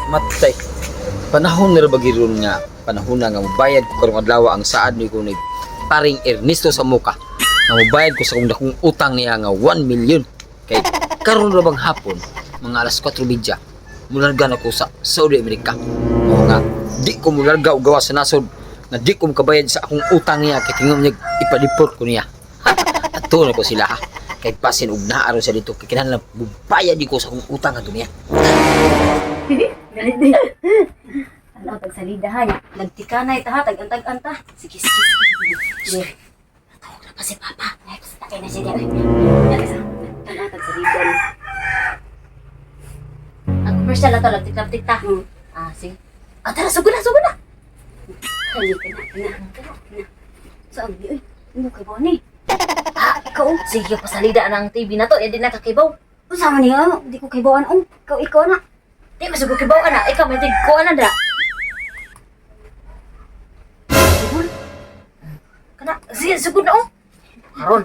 Matay. Panahon na ra ba giron nga panahon na nga mobayad ko karong adlaw ang saad ni ko ni paring Ernesto sa muka. Nga mobayad ko sa akong dakong utang niya nga 1 million. Kay karon ra bang hapon mga alas 4:30 mularga na ko sa Saudi America. Mao nga di ko mularga og gawas sa nasod nga di ko makabayad sa akong utang niya kay tingom niya ipadeport ko niya. Ato na ko sila ha. Kay pasin og naa ron siya dito kay kinahanglan mubayad ko sa akong utang adto niya. Ano, tagsalida ha. Nagtikanay ta ha, tag-antag-anta. Sige, sige, sige. Sige. Natawag na pa si Papa. Ay, basta kay na siya diyan. Ano, tagsalida ni. Ang commercial na to, labtik-labtik ta. Ah, sige. Ah, tara, sugod na, sugod na. Halika na, na, na. Saan di, uy? Ano kay Bonnie? Ah, ikaw. Sige, pasalida na ang TV na to. Eh, di na kakibaw. Unsa man niya? Di ko kay Bonnie. Oh, ikaw, ikaw na. Di, masugod kibaw ana. Ikaw, may tigko ana da. Sugod. Kana, sige, sugod na oh. Karon.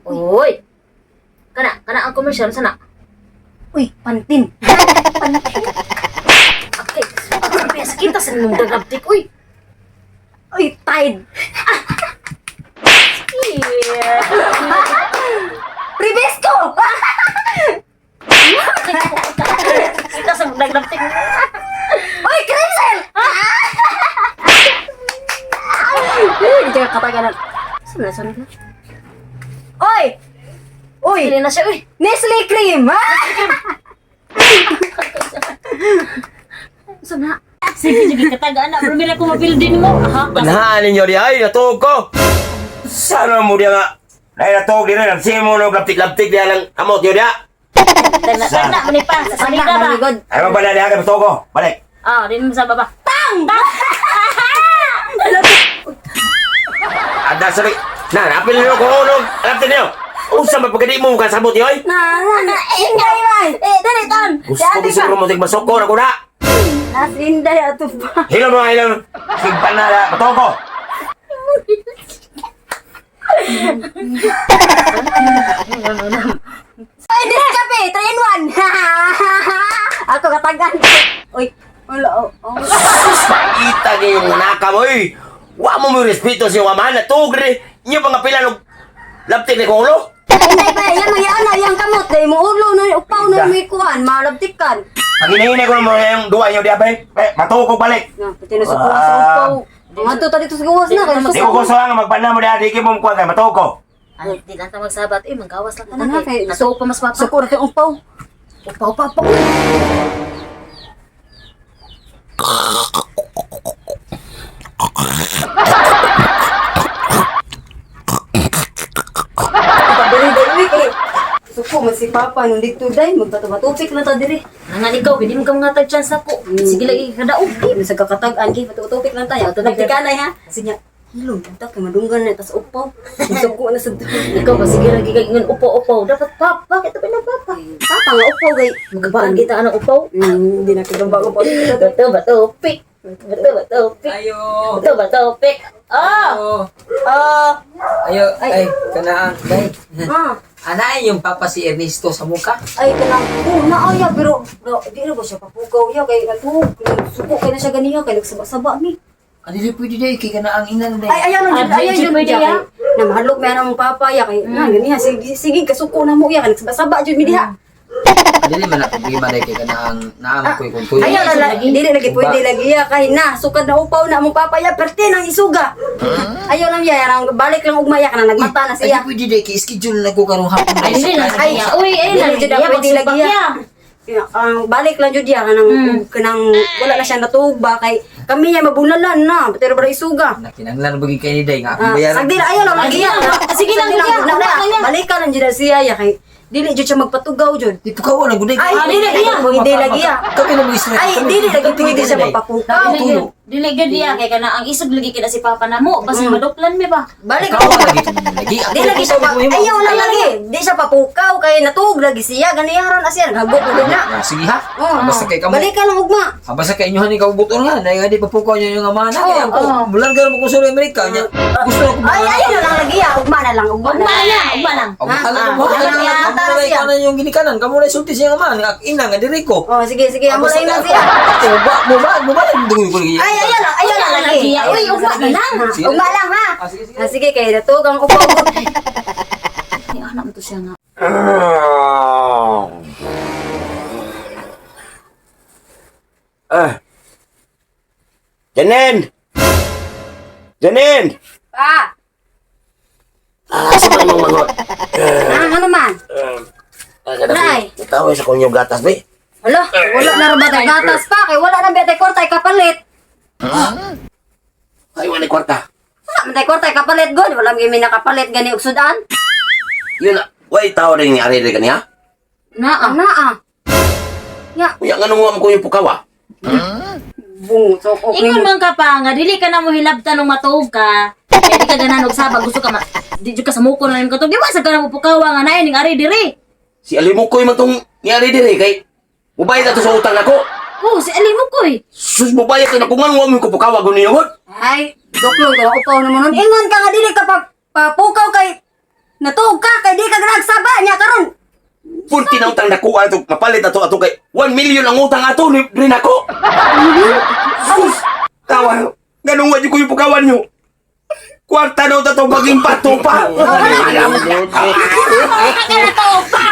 Uy. Kana, kana ang commercial sana. Uy, pantin. Okay. Okay, kita sa nung daglabtik, uy. Uy, Tide. Yeah. Ribisco! Kita sa mong daglabtik. Uy, Crimson! Uy, di ka katagalan. Saan na, saan na? Uy! Uy! Pili na siya, uy. Nestle cream! Saan na? Sige, sige, kataga anak. Pero mila ko mabuildin mo. Aha. Panahaan ninyo di ay, natuog ko. Sana mo diya nga. Dahil natuog din rin, ang simo no, laptik-laptik diya lang amot nyo diya. Tana, tana, mani pa. Sa Saan salida na, ba? manigod? Ay, mabala diya ka, natuog ko. Balik. Ah, din mo sa baba. Ada sorry. Na, napil niyo ko ulo. Laptik niyo. Unsa man pagkadi mo kasabot niyo ay? Na, na, na, ingay man! Eh, dali, tan! Gusto ko siguro mo tigmasok ko na ko na. Nas inday ato pa. Hilom mo, hilom. Sigpan na, natuog ko. Ay, Nescafe! 3 in 1! Ako katagan. Uy, wala, oh, oh. Sus, paita kayong naka mo, eh. Wa mo mo respeto sa iyong amahan, natuog rin. Inyo pa nga pila nog laptik ni kong ulo. Inday pa, yan, yan, yan, yan kamot. Dahil mo ulo na, upaw na may kuhan, malabtikan. Pag hinahinay ko na mo yung duwa inyo diya, bay. Eh, matuog ko balik. Na, pati na sa kuha sa upaw. Mga to, dito sa gawas na. Kaya Di ko gusto nga magbana mo diya, di ko mo kuha kay matuog ko. Ay, di lang ta magsabat. Eh, manggawas lang Ano na, tanan. kay- Natuog pa mas papa. Suko na kay upaw. Upaw pa pa. Dali, dali, kay. Suko man si Papa nung dito day, magbato-batupik na ta diri. Nangan ikaw, hindi mo ka mga tag chance ako. Sige lagi kadaog. Di man sa kakatag-an kay batupik lang tayo. Nagtikanay ha. Sige, hilom punta kay madunggan na tas upaw. Suko na sa Ikaw ba sige lagi kay ingon upaw-upaw. Dapat pap, bakit ito pina papa? Papa nga upaw gay. Magabaan kita anang upaw. Hindi na kay bago pa. Bato bato pik. Bato bato pik. Ayo. Bato bato pik. Ah! Oh. Ah! Ayo, ay, kanaan, day. Ah, Anaay yung papa si Ernesto sa muka. ay kanang oh naaya pero na, di na ba siya papugaw ya kay natuog suko kay na siya ganiha kay nagsaba-saba mi. Ano di pwede day, kay kanaang ina na day. Ay ayan Ah, lang ayan di jud pwede, ya. ah. kay Na mahadlok may anang papa ya kay na ganiha sige sige kasuko na mo ya kay nagsaba-saba jud mi diha. Dili man na problema day kay kanaang naam ko kung tuyo. Ayaw lang lagi. dili lagi pwede lagi ya kay na sukad na upaw na among papa ya perte nang isuga. Ayaw lang ya ang balik lang ugma ya kana nagmata na Ay, siya. di pwede day kay schedule na ko karong hapon day. Ay, dili lang Ay, ay, uy, ay, dili lang jud iya, pwede lagi magsubak ya. ya. Ya, ang balik lang jud ya kanang kanang wala na siya natuog ba kay kami ya mabulalan na pero bara isuga. Na kinanglan bagi kay ni day nga akong Ah, bayaran. sagdi lang ayaw lang lagi ya. Sige lang, Sagdi sige lang, na, wala na yan. Balik ka lang jud na siya ya kay dili jud siya magpatugaw jud. Di pa kawa lang guday. Ay, dili lagi pwede lagi ya. Kami na mag-istorya. Ay, dili lagi pwede siya magpapukaw. Tulo. Dili gyud diya kay kana ang isog lagi kina si Papa namo, basin maduplan mi ba. Balik. Ikaw lagi. Lagi. Di lagi siya pa. Ayaw lang lagi. Di siya papukaw kay natuog lagi siya. Ganiharon asya naghagop na na. Ah, sige ha. Oo. Basta kay kamo. Balik ka lang ugma. Ah, basta kay inyo ikaw buton nga, na di pa pukaw niyo yung amahan na. Kaya ako, bulan ka mo kung sa Amerika niya. Gusto ko Ay, ayaw na lang lagi ah. Ugma na lang, ugma na Ugma lang. na, ugma lang. Ang bahala na mo. Ah, Kamu ah, na siya. ikaw na yung ginikanan. Kamu na sulti siya nga man. Ang ina nga diri ko. Oh, sige, sige. Amo lang na siya. Mo ba, mo ba, mo ba dungoy ko lagi. Ay, ayaw lang, ayaw lang lagi. Lagi, uy, ugma na lang. Ugma lang ha. Ah, sige, sige. Ah, sige, kay natuog ang upaw. Ay, anak mo to siya nga. Ah. Janen! Janen! Pa, Ah, sa man mong mangot. ah, ano man? Ah, Nay. Natawa sa kong gatas, be. Hala, wala na ra ba tay gatas pa kay wala na ba tay kwarta ay kapalit. Ay, wala kwarta. Wala man tay kwarta ay kapalit god, wala man gyud nakapalit gani og sudan. Yun na. Way, tao rin ni Ari rin kaniya. Naa. Naa. Nga, Uya, nga nung ko yung pukawa. bungo so ko. Ingon man ka pa nga dili ka na mo hilabtan nung matuog ka. Kaya di ka ganan og saba gusto ka ma di jud ka sa muko na nimong katog. Di wa sa ka na mo pukawa nga naay ning ari diri. Si Alimukoy man tong ni Ari diri kay mubayad na to sa utang nako. Oh, si Alimukoy. Sus, mubayad to na kung anong mo ko pukawa guni yun. Ay, duklong ka upaw na mo nun. Ingon ka nga dili ka pa papukaw kay natuog ka kay di ka nagsaba niya karon. Punti na utang nakuha ato, mapalit ato ato kay 1 million ang utang ato ni rin ako. Sus, tawa. Ganun wa jud ko yung pukawan nyo. Kwarta na utang to maging pato pa. Ka na to pa.